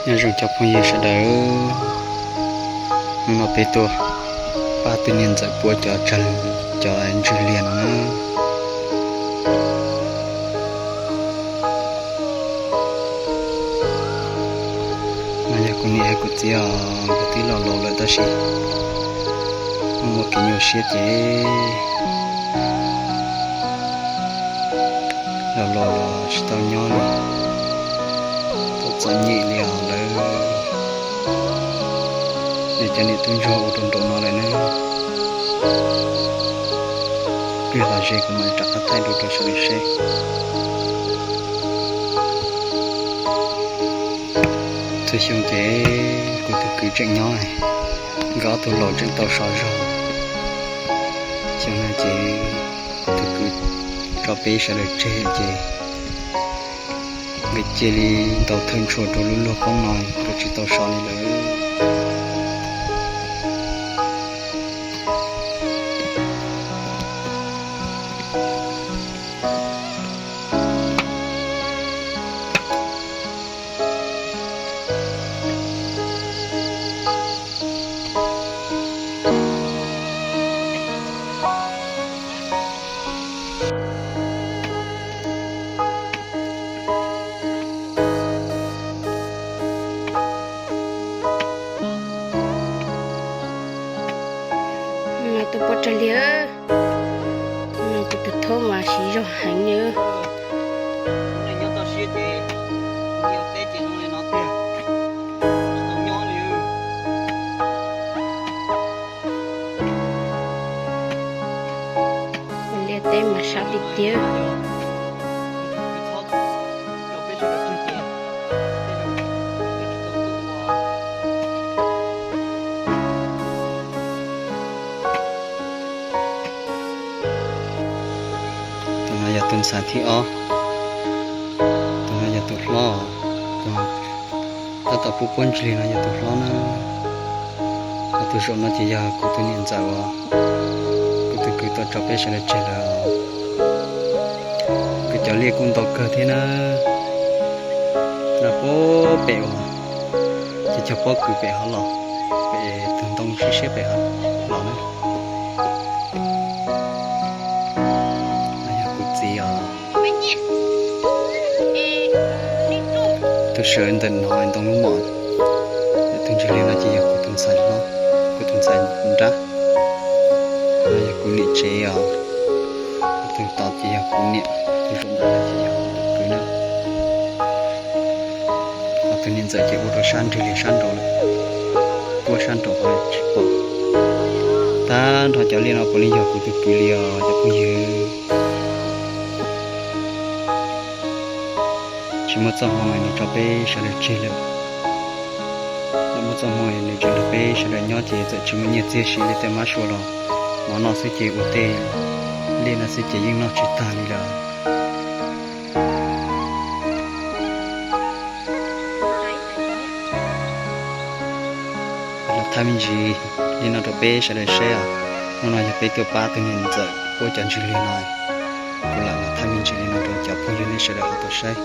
Nyob zoo cov phooj ywg sawv daws, hnub no peb tuaj pab tus niam ntxawm puab cov tsag, cov ntswg liag no na. No yog kuv niam kuv txiv os, nkawd twb los laus lawm tab sis muaj muaj kev nyuaj siab ces los laus los tsis tau nyob li, tau txom nyem li os lawm. Nws cov niam tub ntsuag ua rau nraum no lawm na. Pliag los ze kuv mam rov qab thaij dua rau sawv daws seb. Txhua xyoo ces kuv tus kwv tseem nyob, nkawd ob tug laus tseem tau sov zog. Xyoo no ces kuv tus kwv tso peb sawv daws tseg ces nkawd cia li ntaus thawj ntshua rau lub luag poob no, nkawd tsis tau sov li lawm. No tus poj tsag liag, no kuv tus thaub mas siv zog heev li. Liaj teb mas sab tiag tiag. Tus no yog tus ntxhais thib ob, tus no yog tus hlob, tus tab tom pub puab ntslig no yog tus hlob na. Ho tus zaum no ces yog kuv tus niam ntxawm uas kuv tus kwv tau tso peb sawv daws tseg lawm. Nkawd cov liaj kuj ntau kawg thiab na. No puag pem uas ces cog pob kws pem hov los, pem tus ntoo siab siab pem hov los na. No yog kuv txiv os. Tus sawv ntawm no ntoo lub mom, tus ntswg liag no ces yog kuv tus ntxhais hlob, kuv tus ntxhais nrab. No yog kuv niam tsev os. Tus tod ces yog kuv niam, tus zaum ntawd ces yog kuv tus kwv na. Ho tus niam ntxawm ces ua rau sab ntswg liag sab nraud lawm, puab sab nraud ho tsis pom. Tag nrho cov liaj no puav leej yog kuv tus kwv li os cov phooj ywg. Tsis muaj txoj hmoo nws tso peb sawv daws tseg lawm. Yog muaj txoj hmoo nws tseem nrog peb sawv daws nyob ces txawm tsis muaj nyiaj txiag siv li tej mab sua los, mov noj xwb ces ua tej liaj no xwb ces yeej noj tsis tag li lawm. Los thaij me ntsis li no rau peb sawv daws saib os. Hnub no yog peb tuaj pab tus niam ntxawm puab cov ntswg liag no. Kuv lam los thaij me ntsis li no rau cov phooj ywg nej sawv daws ho tau saib.